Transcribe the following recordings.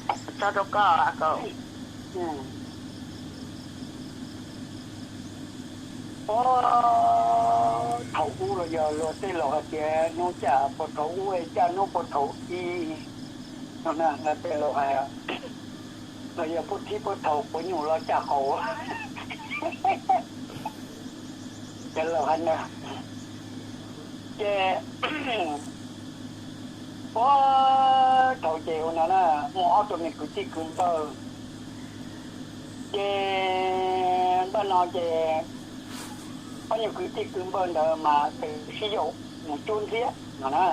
Tso rau koj. Ua, thaum ub los yog luag tej laus hais tias hnub caj puag thaum ub, caj hnub puag thaum i, no na, luag tej laus hais, los yog puag thib puag thaum puav nyuj los caj qaum, cov laus hais na. Ces ua, thaum ces ua no na, muaj ob tug me kwv tij kwv npawg, ces npaj no ces ob nyuag kwv tij kwv npawg ntawd mas txawm sib yaum mus cuab ntxiab no na.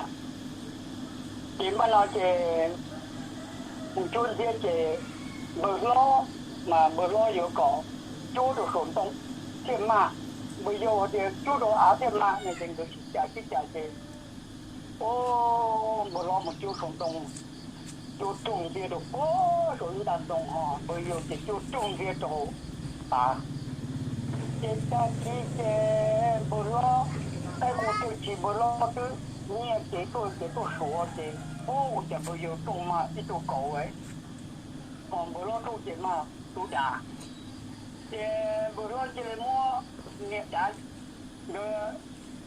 Ces npaj no ces mus cuab ntxiab ces npawg hlob, mas npawg hlob yuav kom cuab rau saum ntoo thiaj mag, npawg yau tias cuab rau av thiaj mag no ces nkawd sib cav sib cav ces, ua, npawg hlob mus cuab saum ntoo, cuab rooj ntxiab rau puag saum ib nta ntoo ho npawg yau ces cuab rooj ntxiab rau av. Ces tag kis ces npawg hlob, qaib qus twg tsis npawg hlob twb nyiag ces tuaj ces tuaj suav ces, ua, ua cas npawg yau rooj mag ib tug kauv, ho npawg hlob rooj ces mag tus dav. Ces npawg hlob cia li muab niag dav ntawd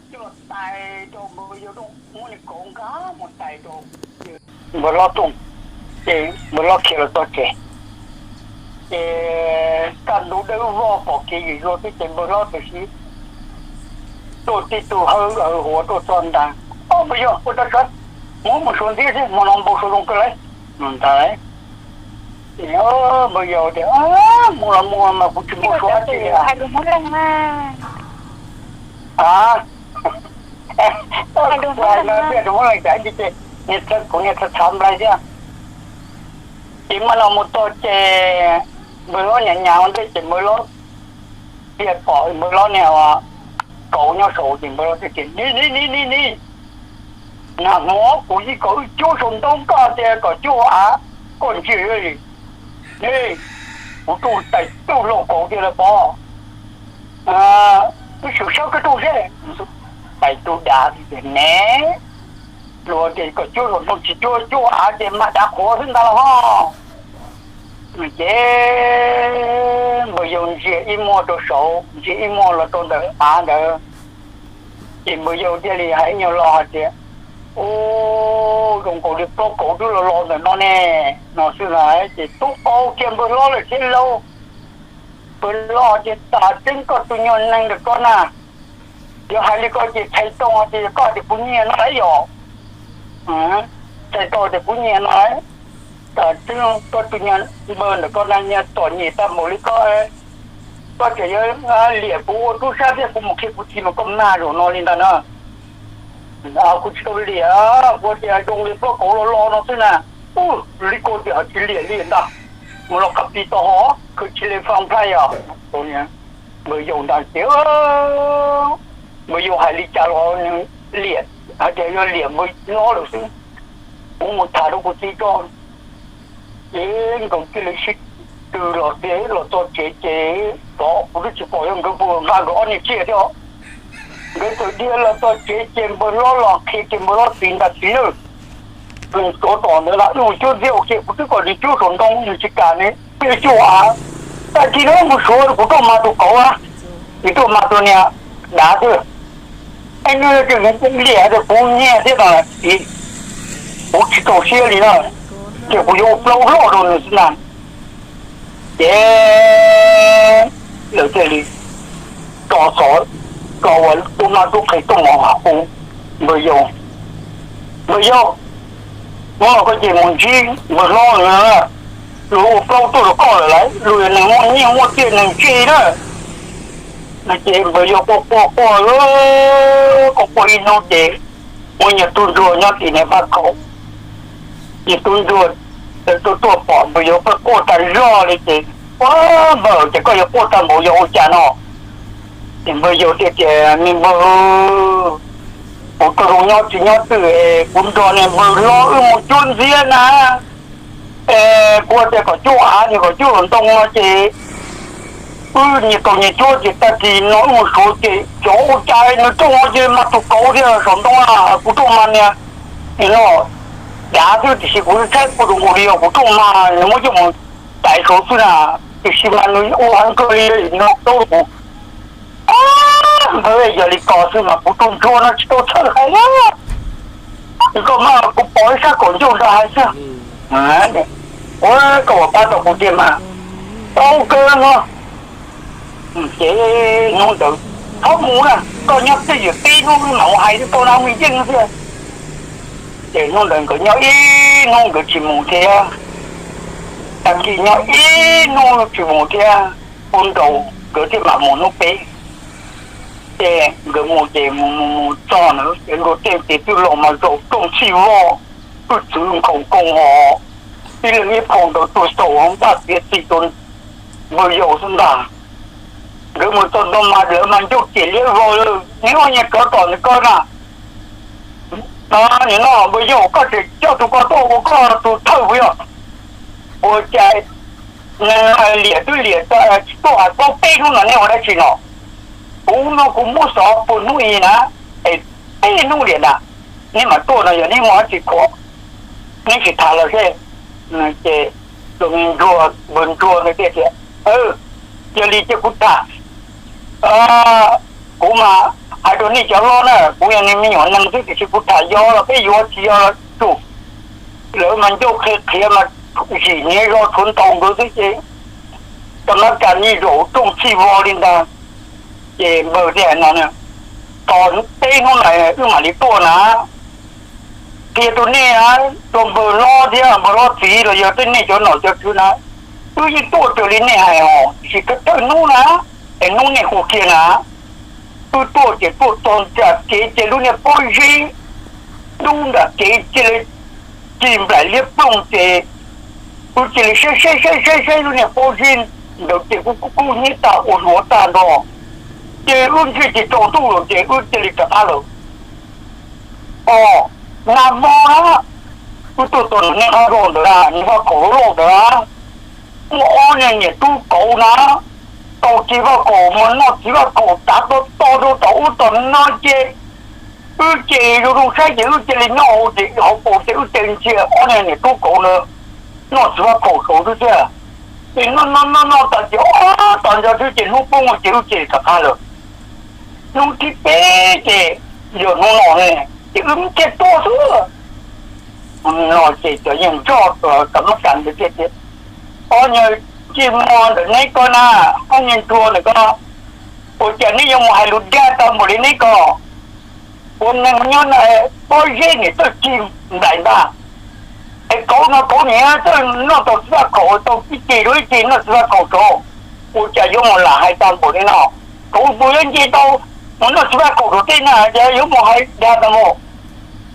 coj los tais rau npawg yau rooj, muab niag kauv nqa mus tais rau npawg hlob rooj, ces npawg hlob khiav los txog tsev. Ces kaj ntug dawb vog pom kev yws zuag xwb ces npawg hlob tiam sis tuaj tib tug hawb hawv huav tuaj txog ntag. Ob, npawg yau, ua rau sawv, mus mus suav ntxiab xwb, hmo no npau suav zoo kawg lauj, no ntag. Ces npawg yau tias, mus los mus mas kuv tsis npau suav dab tsi li. A, kuv hais no thiaj rau Hmoob Leej cas ces niag txhawb kuv niag txhawb txhav nplai thiab. Ces npaj no mus txog ces npawg hlob nyas nyas ua ntej ces npawg hlob thiaj pom npawg hlob niag kauv nyob saud ces npawg hlob thiaj tias, Ni ni ni ni ni, nag hmo kuv yeej kom wb cuab saum ntoo, koj tias kom cuab hauv av, koj ntsia li. Ni, kuv tuaj tais tub hlau kauv tiag lawm pob. Wb sim saib koj tuaj seb. Tais tub dav tias, Ne, luag tias kom cuab saum ntoo tsis cuab, cuab hauv av ces mag dav qhuav xwb ntag los ho. Ces npawg yau ntsia ib muag rau saud, ntsia ib muag los rau ntawm av ntawd. Ces npawg yau thiaj li hais ib nyuag lo hais tias, U, zoo nkaus li plaub kauv twb los los ntawm no ne, no xwb na. Ces tub qau kiag npawg hlob lawm thiab lauj. Npawg hlob tias, Tam tseeb koj tus nyuag neeg ntawm koj na, yog hais li koj ces txhais tau tias koj tias kuv nyiag no lawm yom. Txhais tau tias kuv nyiag no lawm. Tam tseeb koj tus nyuag npawg ntawm koj na nyiag txom nyem tag npaum li koj, koj tseem yuav liam kuv ua tub sab thiab kuv mus qhia kuv txiv mas koj mag zaum no li ntag na. Kuv tsis tau liam, kuv tias zoo li plaub kauv los los no xwb na. U, li koj tias ho tsis liam li ntag, mus los qab pis tau ho, koj tsis li faj nplhaib os. Npawg yau ntag ces npawg yau hais li cas los nws liam, hais tias yog liam npawg hlob lawm xwb. Kuv mus tham rau kuv txiv tso. Ces nkawd cia li sib tw los txog tsev ces, tov kuv twb tsis pom yog nkawd puas nqa nkawd ob niag tsiaj thiab. Nkawd txawm dhia los txog tsev ces npawg hlob los qhia ces npawg hlob txiv ntag, Txiv, nws tuav tom ntawd na, wb mus cuab ntxiab ua ke, kuv twb kom nws cuab saum ntoo nws tsis kam ne, wb yuav cuab av. Tag kis no mus suav kuv tuaj mag tus kauv na, nws tuaj mag tus niag dav xwb. Es nws tseem liam tias kuv nyiag thiab no, kuv tsis txaus siab li na, ces kuv yuav ua plaub hlob rau nws xwb na. Ces lawv thiaj li tso xov, tso ua tub mab tub qhe tuaj mus hu npawg yau, npawg yau, hnub no koj ces mus ntsib npawg hlob no, luag ua plaub tuaj rau koj lawm lauj, luag yog neeg muaj nyiaj muaj txiaj neeg ntse na. No ces npawg yau quaj quaj quaj, quaj quaj ib hnub ces muaj nyias tub ntsuag nyob tim niag paj khaum, nyias tub ntsuag tuaj tuaj pom npawg yau quaj quaj tas zog li ces, Ua, npawg, ces koj yuav quaj tag npaum yog ua cas no? Ces npawg yau thiaj tias, Me npawg, kuv tau zoo nyob tsis nyob twg es kuv nrog niag npawg hlob wb mus cuab ntxiab na. Es kuv tias kom cuab av, nws kom cuab ntoo no ces wb nyias tau nyias cuab ces tag kis no wb mus suav ces xyov ua cas nws rooj no ces mag tus kauv thiab saum ntoo na, kuv rooj mas niag, no, dav xwb, tiam sis kuv txhawb kuv tus nkaus li os, kuv rooj mas nws muab coj mus tais saud xwb na, tiam sis mas nws ua heev kawg li, nws hlub kuv. Npawg, yog li ko xwb mas kuv tus ntsuag no tsis tau txhawj hais li. Koj mas kuv pom ib sab kaum ncauj nrog hais xwb. Ua koj pab tau kuv tiag mas, tau kawg no. Ces hnub ntawd, txhob mus na, koj nyob twj ywm peb hnub mam mus hais rau tau na, me yeej thiab. Ces hnub ntawd nkawd nyob ib hnub nkawd tsis mus thiab, tag kis nyob ib hnub tsis mus thiab, ua nraud nkawd thiaj mam mus hnub peb. Ces nkawd mus ces mus mus mus txog na, ces nruas tej ces twb los mas zaum rooj txhij voj, twb txwv nkhaus nkoos hos, ib leeg ib phau ntawd tuag xaus npaj txiav txim rau npawg yau xwb ntag. Nkawd mus txog nto mas lawv mas ncauj cem liab vog lawm, neb ob niag rov tom ntawm ko na. Nim no npawg yau, koj tseem coj tus ko tuaj ua koj tus thawj puas yog? Ua cas neeg liam twb liam tsis tuaj hais paub peb hnub no neb ua dab tsi no? Kuv no kuv muab xov puag hnub i na, es peb hnub liam na, neb mam tuaj no yog neb muaj dab tsi khuam, neb sim tham los seb. Ces tus me ntsuag, npawg ntsuag ntawd thiaj tias, yog li cia kuv tham. Kuv mas hais rau nej cov hlob na, kuv yog nej me nyuam neeg xwb tiam sis kuv tham yog los peb yuav tsis yog los tsum. Lawv mas ncauj qhia qhiav mas zim hniav zog tshuav ntaus nkawd xwb ces, tau nab kas nij zaum rooj txhij vog li ntag. Ces npawg thiaj hais no, tos peb hnub na wb mam li tuaj na. Qhia rau nej, rau npawg hlob thiab npawg hlob txiv los yog tej nej cov nom cov tswv na, wb yeej tuaj raws li nej hais os, tiam sis thawj thawj hnub na, es hnub nej hu kiag na, wb tuaj ces tuaj txog nram kev ces lub niag pob zeb dub nram kev cia li ci nplaim liab ploog ces wb cia li saib saib saib saib saib lub niag pob zeb ntawd ces kub kub kub hnyiab tag ua hluav tag nrho. Ces wb ntsia ces tsaus ntuj lawm ces wb cia li rov qab lawm. Os, nag hmo na, wb tuaj txog nram nej qab zos ntawd na, nws vaj khaum loj loj ntawd na, muaj ob niag niam tub kauv na, tau txiv vaj khaum mas noj txiv vaj khaum tav to to rau tom ub tom no ces wb ces zoo zoo saib ces wb cia li nyob hauv ces hauv paus ces wb cia li ntsia ob niag niam tub kauv na noj txiv vaj khaum saud xwb thiab. Ces noj noj noj noj tas ces ob tag nrho xwb ces hnub poob ces wb cia li rov qab lawm. Hnub thib peb ces yog hnub no ne, ces wb thiaj tuaj xwb. No ces cov yeej nrog cov mab kas ntawd thiaj tias, ob niag ntsej muag ntawm neb ko na, ob niag ntsuag ntawm ko, ua cas neb yuav mus hais lus dag tau npaum li neb ko? Ua neeg nyob na, pob zeb niam txawj ci nplaim ntag. Es kauv no kauv niam txawj noj tau txiv vaj khaum, tau ib ce rau ib ce noj txiv vaj khaum saud, ua cas yuav mus lam hais tau npaum li no? Kauv puas yuav nce tau mus noj txiv vaj khaum saum tej na, cas yuav mus hais dag tau mus?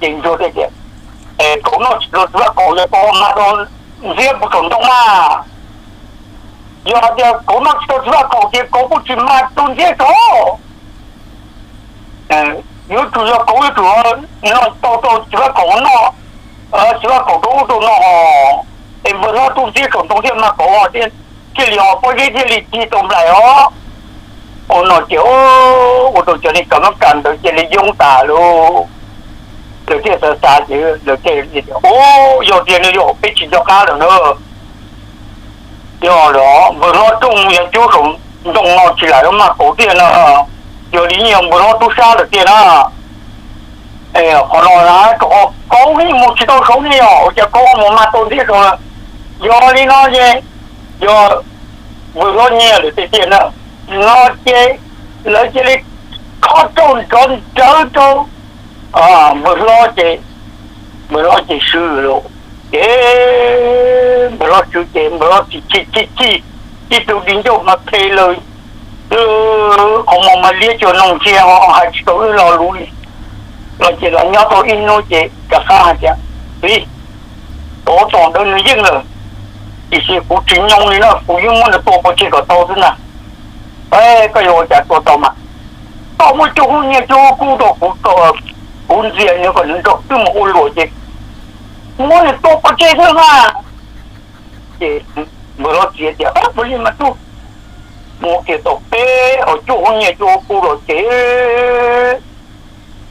Ces ntsuag thiaj tias, es kauv noj tsis tau txiv vaj khaum, yog kauv mas tau ntxiab puag saum ntoo mas. Yog hais tias kauv noj tsis tau txiv vaj khaum ces kauv kuj tsis mag tau ntxiab saud. Yuav tsum yog kauv yuav tsum noj tau tau txiv vaj khaum noj, txiv vaj khaum rau ub rau no, es npawg hlob tub ntxiab saum ntoo thiaj mag kauv, thiaj li ho pob zeb thiaj li ci tau nplaim os. Ua no ces ua rau cov niag cov mab kas ntawd cia li yoob tas lauj. Lawv thiaj xav xav ces lawv thiaj tias, u, yog tiag no yog peb tsis nco qab lawm na. Yog lawm, npawg hlob rooj yog cub saum ntoo no tsis lam yuav mag kauv tiag na. Yog li yeej yog npawg hlob tub sab lawm tiag na. Qhov no na, kauv yeej mus tsis tau saud ne, yog ua cas kauv mus mag tau ntxiab saud na? Yog li no ces yog npawg hlob nyiag lawm tiag tiag na. No ces lawv cia li khob rau nrov nrawv rau npawg hlob ces, npawg hlob ces swb lawm. Ces npawg hlob swb ces npawg hlob chim chim chim chim, ib tug di ncauj mas phem lawm, qhov muag mas liab cuag noog ntsia ho hais tsis tau ib lo lus li. Los ces los nyob tau ib hnub ces rov qab hais tias, txiv, kauv tom ntawd nws yeej lawm, tiam sis kuv tsis nyoo li na, kuv yeej muab nws tua pov tseg kom tau xwb na. Koj yuav ua cas tua tau mas? Koj muab cuaj hub nyiaj cuaj hub kub rau kuv, kuv ntxias nws kom nws nrog wb mus ua luam ces muab nws tua pov tseg xwb na. Ces npawg hlob txiv tias, puav leej mas tub, mus kiag tau peb hos cuaj hub nyiaj cuaj hub kub los ces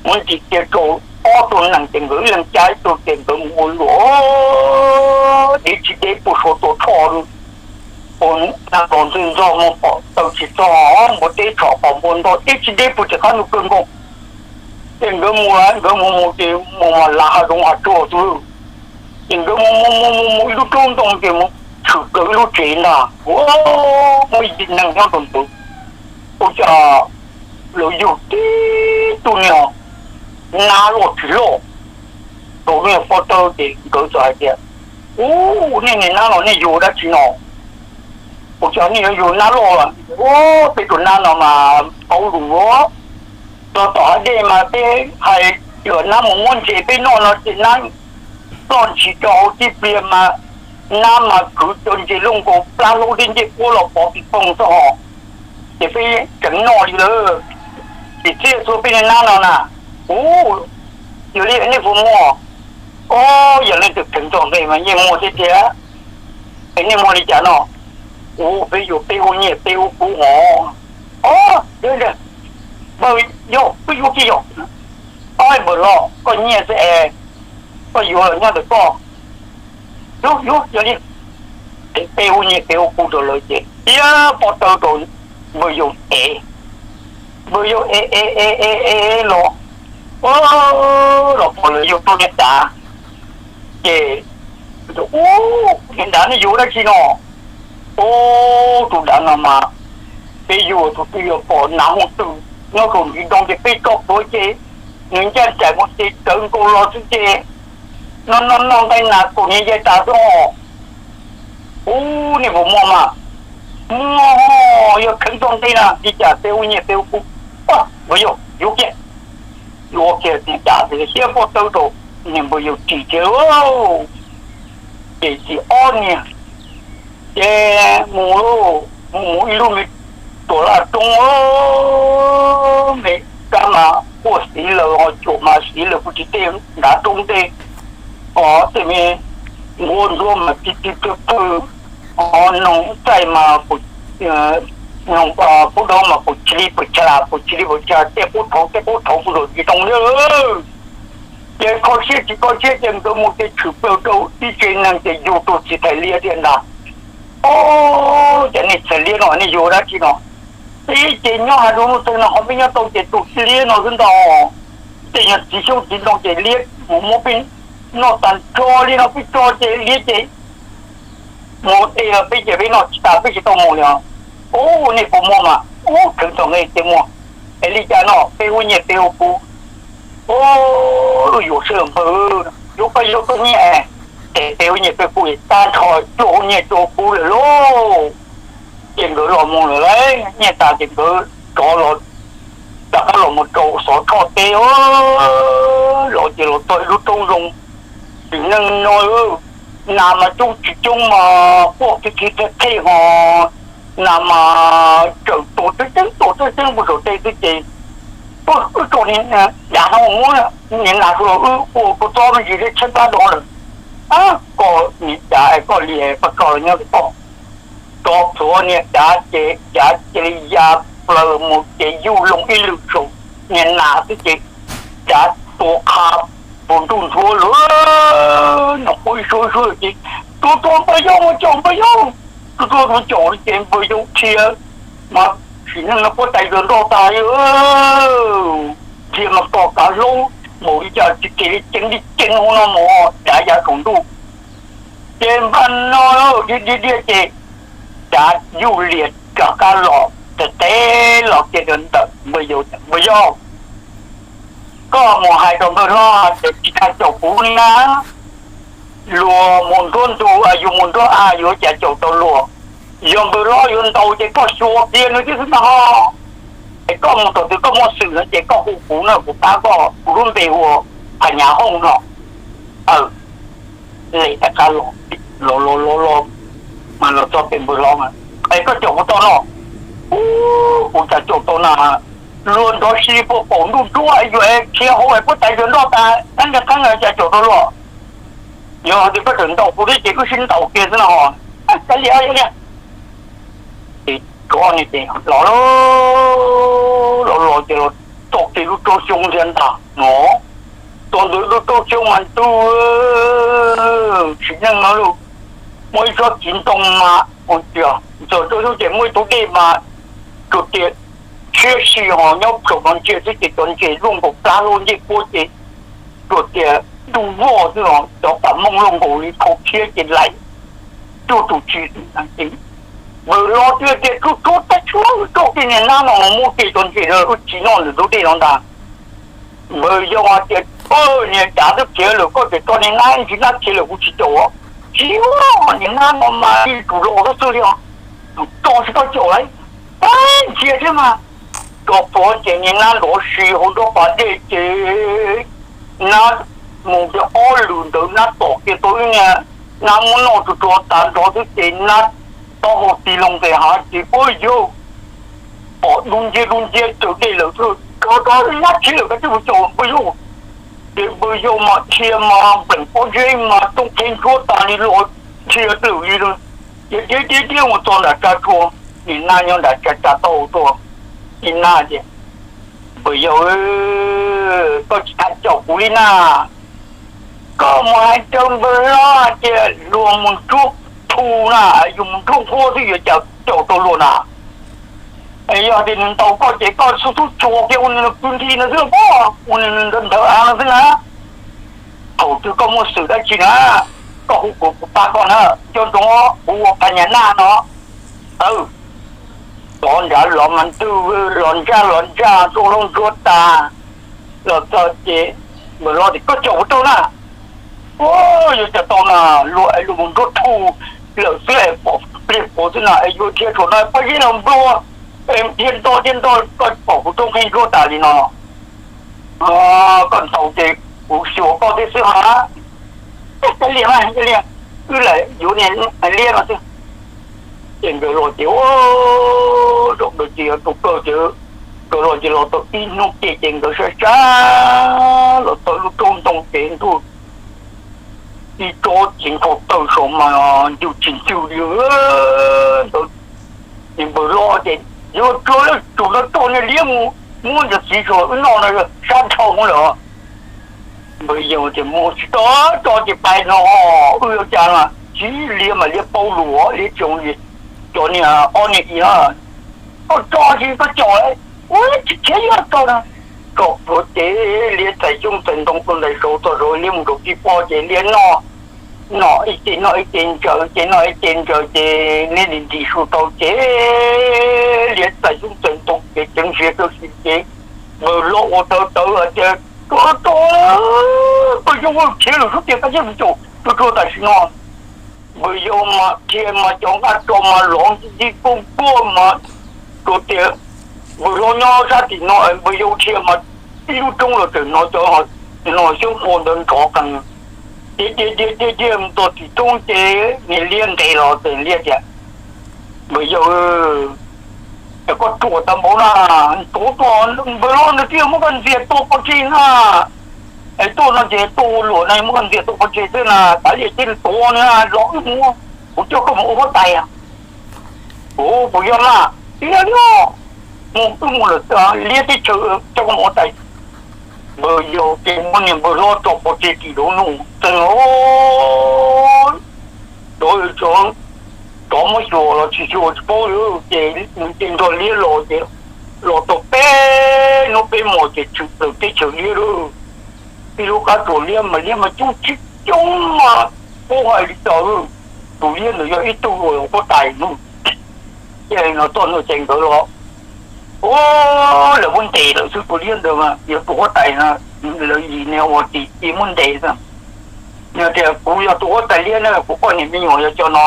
muab ntim kiag rau ob tug nees ces nkawd ib leeg cab ib tug ces nkawd mus ua luam, deb tsis deb puag Suav tua Tshoj, ua na los ntxwg ntxog mus pom taw tsis txog, npua teb tshom pom npua ntog deb tsis deb puag tim qab ntug kawg nkaus. Ces nkawd mus, nkawd mus mus ces mus mas lav hav zoov hav tsuag xwb. Ces nkawd mus mus mus mus mus ib lub roob ntoo ces mus tshwm plaws ib lub tsev ntag. Ua, muaj ib tug neeg nyob rau ntawd, ua cas lawv yug tib tug niag nab loj tsis loj rau niag pov tawb ces nkawd txawm hais tias, Ub, nej niag nab no nej yug dab tsi no? Ua cas nej yuav yug nab loj? Ua, peb tus nab no mas paub lus, los tom hav dej mas peb hais tias nab mus muab ntses peb noj no ces nab ploj ntshis rau hauv tib pliag mas nab mas kwv cov ntses luj nkaus plab hlaub dib ncej puab los pov pis poog xwb hos. Ces peb tseem noj li lawm. Tsis txhiaj txhua peb niag nab no na. Ub, yog li nej puas muaj? Ob, yog leej twg kheev txog nqe mas yeej muaj thiab tiag. Es nej muaj li cas no? Ub, peb yuav peb ua nyiaj peb ua kub hos. Ob, npawg, yog peb yuav kiag yog. Ob, npawg los koj nyiaj xwb es koj yuav los nyob ntawm koj. Yuav, yuav, yog li. Peb ua nyiaj peb ua kub rau lawv ces tiab pob tawb rau npawg yau ev. Npawg yau ev ev ev ev ev los, los pom lawv yug tau niag dav. Ces, Ub, niag dav nej yug dab tsi no? Ub, tus dav no mas peb yug tus twg yog pom nas hooj twm nyob rau ntiv ntoo ces peb tso plhuav ces nws ncaj nraim mus ces rawv nkaus los xwb ces noj noj noj nqaij nas kaum niag yaig tas xwb os. Ub, nej puas muaj mas? Muaj, yog kheev txog nqe na li cas peb ua nyiaj peb ua kub. Npawg yau, yuav kiag. Yuav kiag niag dav ces tiab pob tawb rau, niag npawg yau ris kiag lauj. Ces txis ob niag ces mus lauj, mus mus ib lub me tuam laj roob, me kab mas quaj xiv lawm ho cuam mas xiv lawm puag tim tej nrad roob tej, ho tej me nquab ntsuab mas tig tig pawg pawg, ho noog txaij mas pub dawb mas pum chis li pum chas pum chis li pum chas, tej qub thauv tej qub thauv puag tim roob li. Ces kho siab tsis kho siab ces nkawd mus ces tshwm plaws rau ib tsev neeg ces yug tus txiv thais liab thiab ntag. Ob, cas nej txiv thais liab no nej yug dab tsi no? Peb ces nyob hav zoov lub txwg no ho peb nyob tau ces tus txiv liab no xwb ntag. Tej nyuag txiv xyoob txiv ntoo ces liab mus muab peb noj tag nrho li no, peb tso ces liab ces mus de los peb ces peb noj tsis tas peb tsis tau mus li os. Ub, nej puas muaj mas? Ub, kheev txog nqe ces muaj. Es li cas no peb ua nyiaj peb ua kub. Ub, yuav sawv npawg, yuav koj yuav koj nyiaj, ces peb ua nyiaj peb kub tag nrho, cuaj ua nyiaj cuaj ua kub lawm lauj. Ces nkawd los mus lawm lauj, nyiaj tas ces nkawd rov los, rov qab los mus rau xov tshoj teb os. Los ces los txog ib lub roob zoo, tsis neeg no, nas mas coob tsis coob mas quaj kiv kiv qhej qhej ho, nas mas tseem tuag tseeb tseeb tuag tseeb tseeb puag saum tej xwb ces, wb tso dav no muab niag nas rau los wb ua kua txob me ntsis thiab tshaib plab rau lawm. Koj niag dav es koj li koj tso los nyob rau koj. Tso plhuav niag dav ces dav cia li ya plaws mus ces yuj loo ib lwm saum niag nas xwb ces dav tua qha puag nruj ntsuab lawm. Nws quaj ib suab ib suab ces, Tua tua npawg yau mas caum npawg yau. Tua tua tus caum li ces npawg yau dhia mas sim neej no puab tais zas nroj tas li. Dhia mas tos kav hlaub npaum li cas tsis kem li ceev li ceev hauv no mus dav ya saum ntuj. Ces npaj no dhia dhia dhia ces dav yuj lias rov qab los tes tes los kiag rau ntawm npawg yau, Npawg yau, koj mus hais rau npawg hlob tias tsis txhob caum kuv li na. Luag mus nruab ntug, yus mus nruab av yuav cas caum tau luag. Yog npawg hlob yuav ntaus ces koj xyuas kiag nws tib xwb no ho. Es koj mus thaum twg koj muaj xwm no ces koj hu kuv na, kuv pab koj, kuv lub npe hu Phas Nyav Hooj no. Aw, li rov qab los, los los los los mas los txog pem npawg hlob mas, Es koj caum kuv tau no? Ub, kuv cas caum tau na, luag nrov si puag qaum ntuj nruab yuav khiav hauv es puab tais zas nroj tas qeeb qeeb qeeb cas caum tau luag. Yog tias koj tseem ntaus kuv thiab ces wb sib ntaus kiag xwb no. Cia li, cia li. Ces tsov ne ces los, los los ces los txog kiag lub roob xyoob thiab ntag no. Txog ntawd rau rau xyoo mas ntuj, sim neej no lawm, muaj ib tsob txiv ntoo mas, ntxawm rau xyoo ces muaj ib tug dej mas tsuas tias tshiab si ho nyob saum no ntsia xwb ces cov ntses luaj nkaus plab luaj ncej puab ces tsuas tias ntuj voj xwb os, cov pas mooj luaj nkaus li khau khiab ces laim cuag tus tsis. Npawg Los tias, tias tsuag tsuag tag tsuag tsuag kiag niag nab no muab kiag cov ntses wb tsis noj ntawm ntug dej no ntag. Npawg Yau hais tias, niag dav twb khiav lawm koj tseem tso niag nab ntsis nab khiav lawm kuv tsis caum. Tsis ua, niag nab no mas ib tus los xwb xwb li os, tus tso tsis tau caum lawm, ntsia thiab mas. Tso plhuav ces niag nab nrov si hauv nrob pas dej ces nab mus tias ob lwm ntawd nab tom kiag tau ib niag nab muab noj tsuag tsuag tas nrho xwb ces nab taub hau tig loo tes hav ces ua yawg pom dub nciab dub nciab raws dej lawm xwb, rov rov nab khiav lawm koj twb mus caum npawg Yau. Ces npawg Yau mas dhia mas npleem pob zeb mas roob qhib ntsuab tas li los dhia lawm li. Ces dhia dhia dhia mus txog nram tsa tsua, niag nab nyob nram tsa tsa taub hau tuaj. Niag nab tias, npawg Yau, koj tsis tham caum kuv li na. Koj mus hais rau npawg Los hais tias luag mus nruab thu na, yus mus nruab nqhuab xwb yuav cas caum tau luag na. Yog tias nws ntaus koj ces koj xub xub tsuas kiag ua nws kwv nthi no xwb pob, ua nws ntawd ntawd av no xwb na. Thaum twg koj muaj xwm dab tsi na, koj hu kuv kuv pab koj na. Nco ntsoov kuv ua phas nyas naj no. Aw, rov nrad los mas ntws los ntsaj los ntsaj rau hauv ntsuab tas los txog ces npawg Los tias koj caum kuv rau na. Ua, yuav cas tau na, luag es luag mus nruab thu lawm xwb es pom pliag puav xwb na es yuav dhia saum no pob zeb no nplua, dhia nto dhia nto koj pom kuv roob qhib ntsuab tas li no. Koj ntaus ces kuv xyuas koj thiab xwb ha. Cov liaj, cov liaj, wb lam yuav niag liab no xwb. Ces nkawd los ces ua, zaum ntawd ces tus kawg ces nkawd los ces los tau ib hnub ke ces nkawd sab sab los txog lub roob ntoo ces ntuj, ib tsob txiv nthau taw saum mas ncws tsis ncws li ntawd. Ces npawg Los ces yuav tsuag lawm tsum no rau niag liab mus muab ntawd txiv saum wb noj no sab dhau lawm. Npawg Yau tias mus tsis tau, tso ces pais no, wb yuav cas na, tsis liab mas liab paub lus, liab tsis zoo li cov niag ob niag i na. Koj tso tsis koj caum, ua tsis khiav yuav tso na. Tso plhuav ces liab txais xyoob txais ntoo rau ntawm saud txog saud liab mus rau tib pob ces liab noj, noj ib ce noj ib ce ntsaws ces noj ib ce ntsaws ces liab nti nti su tau ces liab txais xyoob txais ntoo ces ceev ntsiav tau si ces npawg Los ua tawv tawv hais tias, Tso, tso, npawg Yau, khiav lawm xwb tiag koj thiaj mus caum, tsuag tsuag tam sim no. Npawg Yau mas dhia mas cov nqaj tso mas lov nti nti kuj kuaj mas, tsuas tias npawg Los nyob sab tim no, npawg Yau dhia mas ib lub roob los txawm hnov cov no xyoob qhua ntawd nrov qees. Dhia dhia dhia dhia dhia mus txog tim roob ces niag liab nqes los ces liab tias, Npawg Yau, es koj ruam tag npaum na, tuav tuaj npawg Los nws twb yog muab koj ntxias tua pov tseg na. Es tuaj no ces tuaj ua luam no muab koj ntxias tua pov tseg xwb na, kav liam cia tuav nws los wb mus, kuv coj koj mus ua huab tais. Kuv puas yog na? Tiag li os, mus wb mus lawm liab teb chaws coj koj mus ua tais. Npawg Yau ces muab niag npawg Los tso pov tseg tim lub nus txeeg, cov, cov muab xyuas los tsis xyuas tsis paub li ces nws ces nrog liab los ces los tau peb hnub peb hmos ces tshwm plaws teb chaws liab lawm. Ib lub qab tsuas liab mas liab mas coob tsis coob mas, paub hais li cas, tus liab ntawd yog ib tug huab tais no. Ces no txog no ces nkawd los, ua, lawv muab ntes lawm xwb, tus liab ntawd mas yog tus huab tais no, lawv yim niag ua tim ces muab ntes xwb. Nws tias, Kuv yog tus huab tais liab na, kuv poj niam me nyuam yog cov no.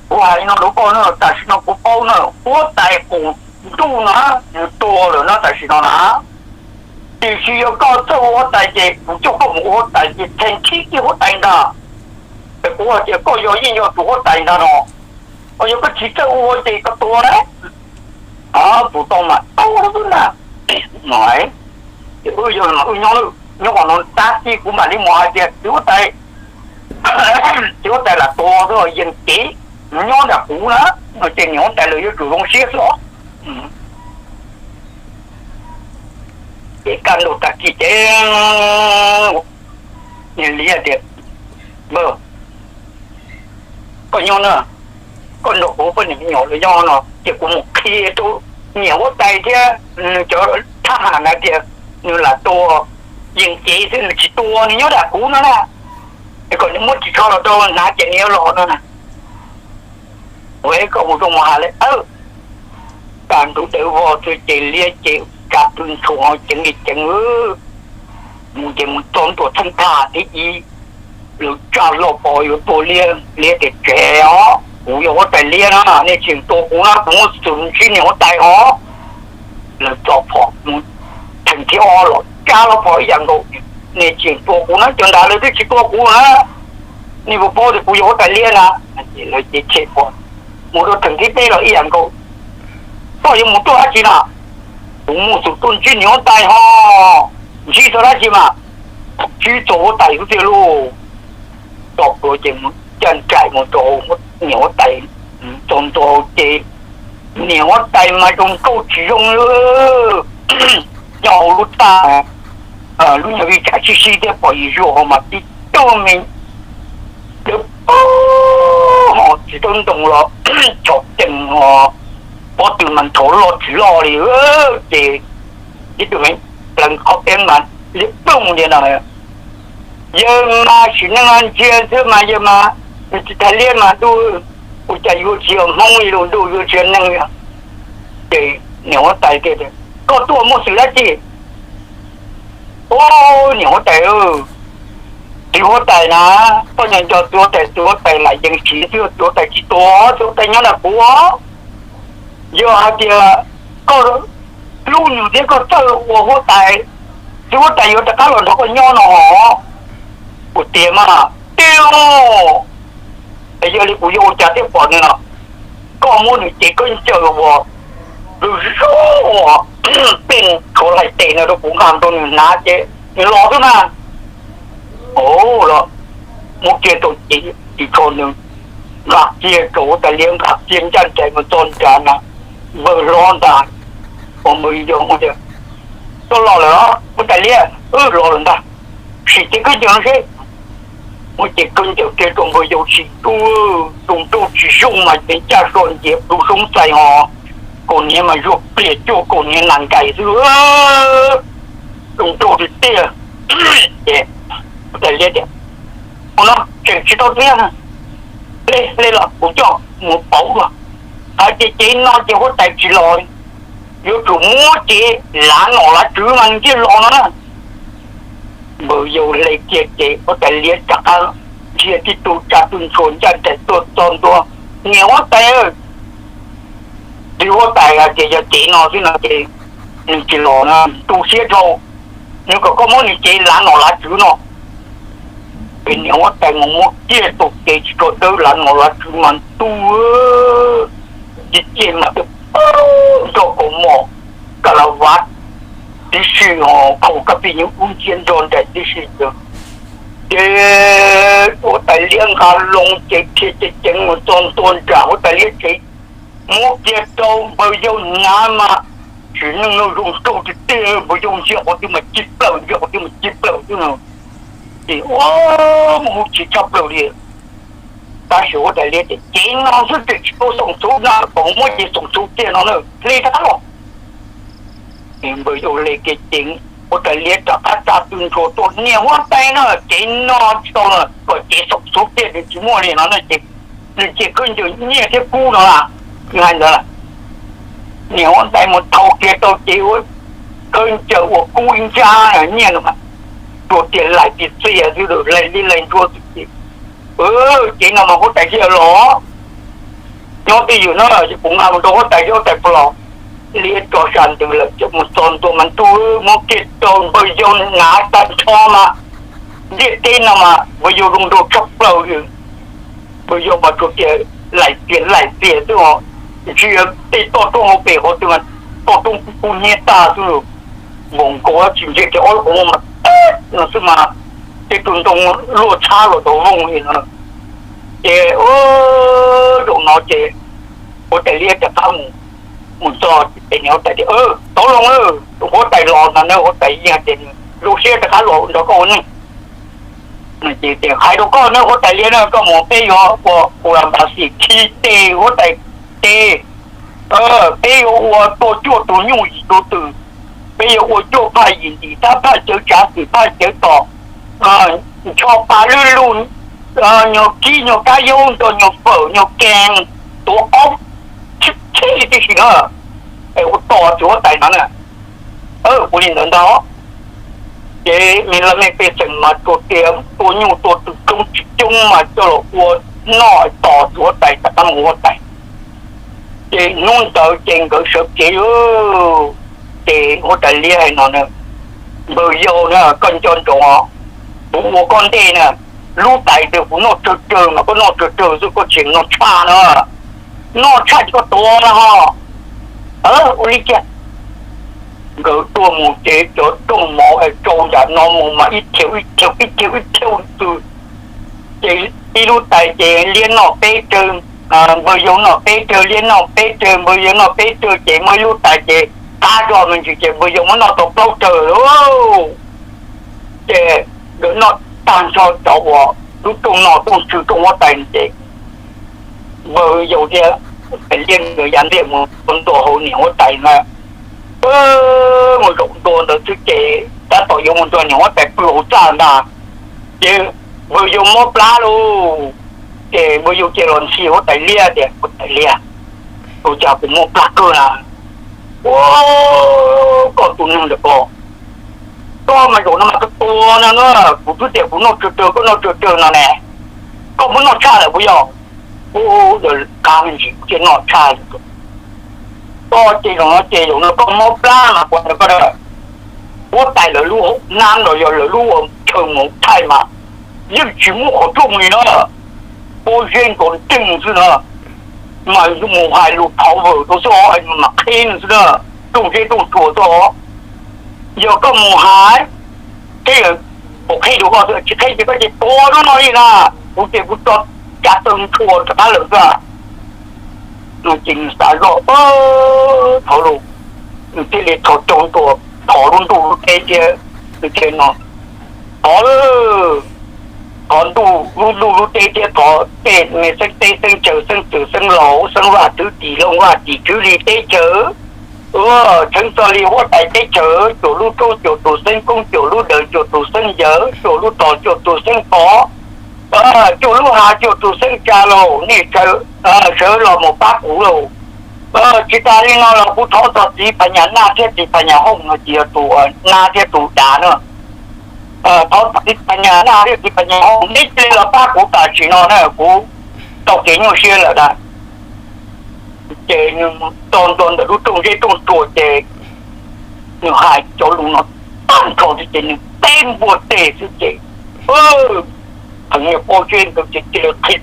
Kuv hais no rau koj na, tam sim no kuv paub na, huab tais qaum ntuj no nws tuag lawm no tam sim no na. Tiam sis yog koj txawj ua huab tais ces kuv coj koj mus ua huab tais ces theem khib kiag huab tais ntag. Es kuv hais tias koj yog yeej yog tus huab tais ntag no, yog koj tsis txawj ua ces koj tuag na. Tus tau mas tau xwb ntag. No, ces wb yog wb nyob, nyob qhov no tab sis kuv mam li mus hais tias txiv huab tais, txiv huab tais lam tuag xwb, yeej kev nyob ntawm kuv na, no ces niam huab tais lawv yuav tsum zoo siab xwb os. Ces kaj ntug tag kis ces niag liab tias, Npawg, koj nyob na, koj nrog kuv poj niam me nyuam los nyob no ces kuv mus qhia rau niam huab tais thiab nws cov thab ham na tias nws lam tua yees cev xwb, nws tsis tua, nws nyob nram kuv no na, es kom nws muab ris tsho los rau hnav ces nws yuav los no na. Ua koj mus zoo mus has li. Tag nrho tawv vog xwb ces liab ces tsa tw ntshua ceev li ceev, mus ces mus txog ntua theej thaj tib ib, lawv tsa hlo pov yuav tua liab, liab tias, Tsev os, kuv yog huab tais liab na, nej tseem tua kuv na, kuv muaj xwm ntsib niam huab tais os. Lawv tso phom mus, theem thib ob los tsa hlo pov ib yam nkaus, Nej tseem tua kuv na, cov nrad lawv twb tsis tua kuv na, nej puas paub tias kuv yog huab tais liab na? Lawv ces tshem pov mus rau theem thib peb los ib yam nkaus, Koj yuav mus tuaj dab tsi na? Kuv muaj xwm tuaj ntsib niam huab tais ho. Ntsib txog dab tsi mas? Ntsib txog huab tais xwb tiag lauj. Tso plhuav ces mus ncaj nraim mus rau niam huab tais, txog ntua ces niam huab tais mas zoo nkauj tsis zoo li, nyob hauv lub thaj, lub nyuag vij tsam sib sib thiab pom yim zuag hauv mas tib tug me dawb paug ho txiv taub ntoo los tshov cees ho, pob tw mas nthav loj tsis loj li. Ces tib tug me pleev qhov teeb mas liab ploog li no, Yawg mas sim neej no ntsia xwb mas yawg mas, nws tsis thaiv liab mas ntuj, ua cas yuav tsis yog Hmoob li lus ntuj, yuav tsis yog neeg li. Ces niam huab tais tias, Koj tuaj muaj xwm dab tsi? Ub, niam huab tais, txiv huab tais na, koj nco nco txiv huab tais, txiv huab tais lam yees siv xwb, txiv huab tais tsis tua, txiv huab tais nyob nram kuv. Yog hais tias koj hlub nws thiab koj txawj ua huab tais, txiv huab tais yuav rov qab los nrog koj nyob no hos. Kuv tias mas tiag, es yog li kuv yuav ua cas thiaj pom nws no? Koj muab nws cev khaub ncaws uas lwj zog uas pej tshuav laim tes no rau kuv nqa rau nws hnav ces nws los xwb na. Ov, los muab kiag rau cev ris tsho nws, nqa kiag rau huab tais liab, nqa kiag ncaj nraim mus txog nrad na, npawg hlob ntag, ua npawg yau tias, Koj los lawm los huab tais liab? Los lawm ntag. Sim cev khaub ncaws no seb. Muab cev khaub ncaws kiag rau npawg yau sim ntuj, tus nrauj tsis zoo mas cev ncaj so nciav plhu soob xais ho, kaus hniav mas zuag plias cuag kaus hniav nas nkais xwb. Tus nrauj tiag tiag. Ces huab tais liab tias, Ua no tseem tsis tau thiab, hle los kuv coj mus pauv dua. Hais tias cev no ces huab tais tsis los, yuav tsum muab cev lav nom lav tswv mas nws thiaj los no na. Npawg yau hle kiag ces huab tais liab rov qab ntsia tib tug tsa tug ntshua ncaj nraim tuaj txog ntua, Niam huab tais, txiv huab tais hais tias yog cev no xwb no ces nws tsis los na, tu siab dhau, nws kom koj muab nws cev lav nom lav tswv no. Ces niam huab tais mus muab kiag tus cev tsis tshua dawb lav nom lav tswv mas ntuj, ci ciaj mas twb nrog kaus mom ka la vav tib si, khaum kab pij nyuj dub nciab nrog nraim tib si. Ces huab tais liab nqa loo ces dhia ceev ceev mus txog ntua nram huab tais liab tsev, muab kiag rau npawg yau hnav mas, sim neej no zoo nraug tiag tiag, npawg yau ntsia qhov twg mas ci plaws, ntsia qhov twg mas ci plaws xwb no. Ces ua, muaj hauv tsis tshaj plaws li. Tab sis huab tais liab tias, Cev no xwb tseem tsis tau xoom xov na, kom muab cev xoom xov kiag no na, hle rov qab los. Ces npawg yau hle kiag ces huab tais liab rov qab tsa tw ntshua tuaj, Niam huab tais no, cev no tsis tau no, kom cev xoom xov kiag nws tsis muaj li no na. Ces nws cia khaub ncaws nyiaj thiab kub no las, nws hais ntawd las. Niam huab tais mus thau kiag tau cev, khaub ncaws uas kub ib ntsab nyiaj no, tsuas tias laim tias txias xwb, laim li laim ntsuab xwb ces, Cev no mas huab tais thiaj los, nyob twj ywm no ces kuv nqa mus rau huab tais, huab tais puas los? Liab tso sa ntws lawm ces mus txog ntua mas ntuj, muab kiag rau npawg yau hnav tag nrho mas, ntiaj teb no mas npawg yau zoo nraug tshaj plaws li. Npawg yau mas tsuas tias laim txias laim txias xwb os, ntsia tej toj roob hauv pes qhov twg mas toj roob kub hnyiab tag xwb, npaum nkaus tsis ntsia kiag ob lub qhov muag mas teb no xwb mas, tej tus ntoo luaj tshab los tau vooj li no. Ces zaum no ces huab tais liab rov qab mus Mus txog ces niam huab tais tias, Tau los, huab tais los no na, huab tais Liab tias, Zoo siab rov qab los nrog koj ua neej. Hais rau koj na, huab tais Liab na, koj mus peb yuav ua, ua npas xis khi tes huab tais tes, peb yuav ua tua cuaj tus nyuj yim tus twm, peb yuav ua cuaj phaj yim ntim tab phaj cawv tsav xwm phaj cawv tom, ncho pa lwb luj, nyuag kib nyuag kab yaub nto nyuag fawm nyuag kees, tuav qaub, tsheb li tib si na. Es ua tos txiv huab tais no na. Ua li ntawd ntag. Ces me laj mej pej xeem mas tua tias tua nyuj tua twm coob tsis coob mas coj los ua noj tos txiv huab tais rov qab mus huab tais. Ces hnub ntawd ces nkawd sawv kev, ces huab tais Liab hais no na, Npawg yau na, koj nco ntsoov, kuv ua koj ntej na, lub tais ntawd kuv noj tsawg tsawg mas koj noj tsawg tsawg xwb, koj tseem noj tshaj na, noj tshaj ces koj tuag na ho. Ua li cas? Nkawd tuaj mus ces cov rooj mov es tsau nram no mus mas ib thiaus ib thiaus ib thiaus ib thiaus twg. Ces ib lub tais ces Liab noj peb rawg, npawg yau noj peb rawg, Liab noj peb rawg, npawg yau noj peb rawg, ces muaj ib lub tais ces qab zog me ntsis ces npawg yau muab noj tau plaub rawg lauj. Ces nkawd noj tag nrho cov uas lub rooj noj rooj tswv rooj huab tais ces npawg yau thiab Liab nkawd ya ntej mus ntua hauv niam huab tais na. Mus zaum ntua ntawd xwb ces tab tom yuav mus nrog niam huab tais pw hauv txaj ntag, ces npawg yau mob plab lauj. Ces npawg yau cia los ntxhi huab tais Liab tias, Huab tais Liab, ua cas kuv mob plab kawg na? Ua, koj tus neeg ntawm ko, koj mas zaum no mas koj tuag no na, kuv twb tias kuv noj tsawg tsawg koj noj tsawg tsawg no ne, koj muab noj tshaj lawm puas yog? Ua, qab me ntsis kuv thiaj noj tshaj li. Koj ces zaum no ces zaum no koj mob plab mas kuv hais rau koj na, huab tais lawv lub hauv hnab los yog lawv lub ua chaw mus thaij mas yeej tsis muaj qhov rooj li na, pob zeb nkaus li teej xwb na, mas mus hais lus thov vawm rau xwb os, mas qheb nws xwb na, rooj zeb rooj tsuas xwb os. Yog koj mus hais, qheb, puas qheb rau koj xwb, tsis qheb ces koj ces tuag no li na, kuv ces kuv tso cav taw ntshua rov qab lawm xwb. Ces nws xav zoj, thov lauj, nws thiaj li thov caug ntua, thov lub ntuj lub teb thiab, nws thiaj no, thov, thov ntuj lub ntuj lub teb thiab thov tej me xeeb teb xeeb chaw xeeb ntxwv xeeb laus xeeb vaj tswv tim loog vaj tim tswv li teb chaws, txheeb txoj li huab tais teb chaws, cuam lub roob cuam tus xeeb koob cuam lub daws cuam tus xeeb yawm cuam lub tog cuam tus xeeb pov, cuam lub hav cuam tus xeeb tsa lauj, nej sawv los mus pab kuv lauj. Tsis tas li no los kuv thov txog txiv Phas Nyas Naj thiab txiv Phas Nyas Hooj no ces yog tus nab thiab tus dav na. Thov txiv Phas Nyas Naj thiab txiv Phas Nyas Hooj, neb cia li los pab kuv tam sim no na, kuv tau kev nyuaj siab lawm na. Ces nws txog ntua ntawm lub rooj zeb rooj tsuas ces nws hais cov lus no tag nrho xwb ces nws teb npua teg xwb ces, pheej niag pob zeb ntawd ces cia li qhib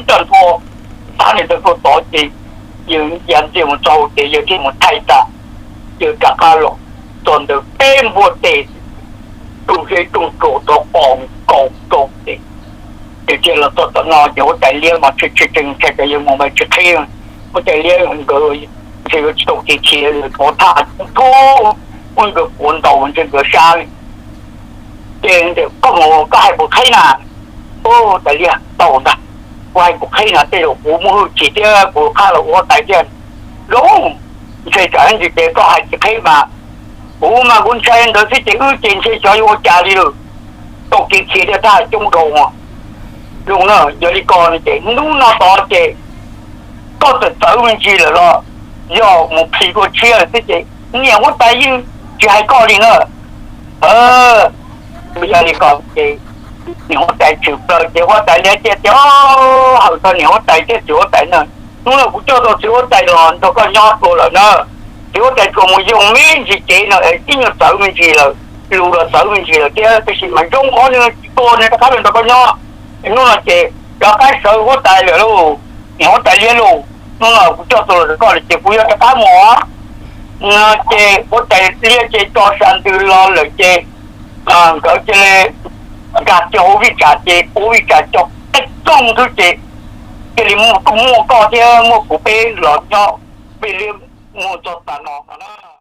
tag nrho, tag nrho tod ces yawg ya ntxiag mus txog ces yawg thiaj mus thaij tas, yawg rov qab los txog ntawd teb npua teg, rooj zeb rooj tsuas rov qos nkaus rau ces, ces thiaj los txog tom no ces huab tais Liab mas tshee tshee tshee ntshai tas yawg mus mas tsis qhib, huab tais Liab nkawd ntshe yuav tsis tau kev khiav, thov thaj coob tub, muab nkawd puav ntaus ntshe nkawd sab li. Ces koj mus koj hais puas qhib na? Huab tais Liab, tau ntag, kuv hais puas qhib na, tej zaum kuv muaj hwj chim thiab kuv qab los ua huab tais thiab. Zoo, ntshe tsam ntsis ces koj hais tsis qhib mas, kuv mas kuv ntshai ntawd xwb ces wb ces ntshe xyov yuav ua cas li lawm, tau kev khiav thiaj thaj coob dhau. Zoo na, yog li ko ces hnub no tod ces koj txawm txawv me ntsis lawm los yog mus plhis dua tshiab lawm xwb ces niam huab tais yeej tsis hais koj li na. Yog li ko ces niam huab tais tshwm plaws ces huab tais Liab thiaj tias, hawm txog niam huab tais thiab txiv huab tais na, hnub no kuv coj tau txiv huab tais los nrog koj nyob dua lawm na. Txiv huab tais tsuas mus yoog me ntsis cev no es ib nyuag txawv me ntsis lawm, lus los txawv me ntsis lawm thiab, tab sis mas zoo qhov nws tsis tuag nws rov qab los nrog koj nyob. Hnub no ces rov qab sawv huab tais lawm lauj, niam huab tais Liab lauj, hnub no kuv coj tau los rau koj lawm ces kuv yuav rov qab mus. No ces huab tais Liab ces tso sa ntws los lawm ces nkawd cia li nkag kiag hauv vij tsam ces puv vij tsam cov qeej txooj xwb ces cia li muaj koj thiab muaj kuv peb los nyob peb liab muag txog tav no no na.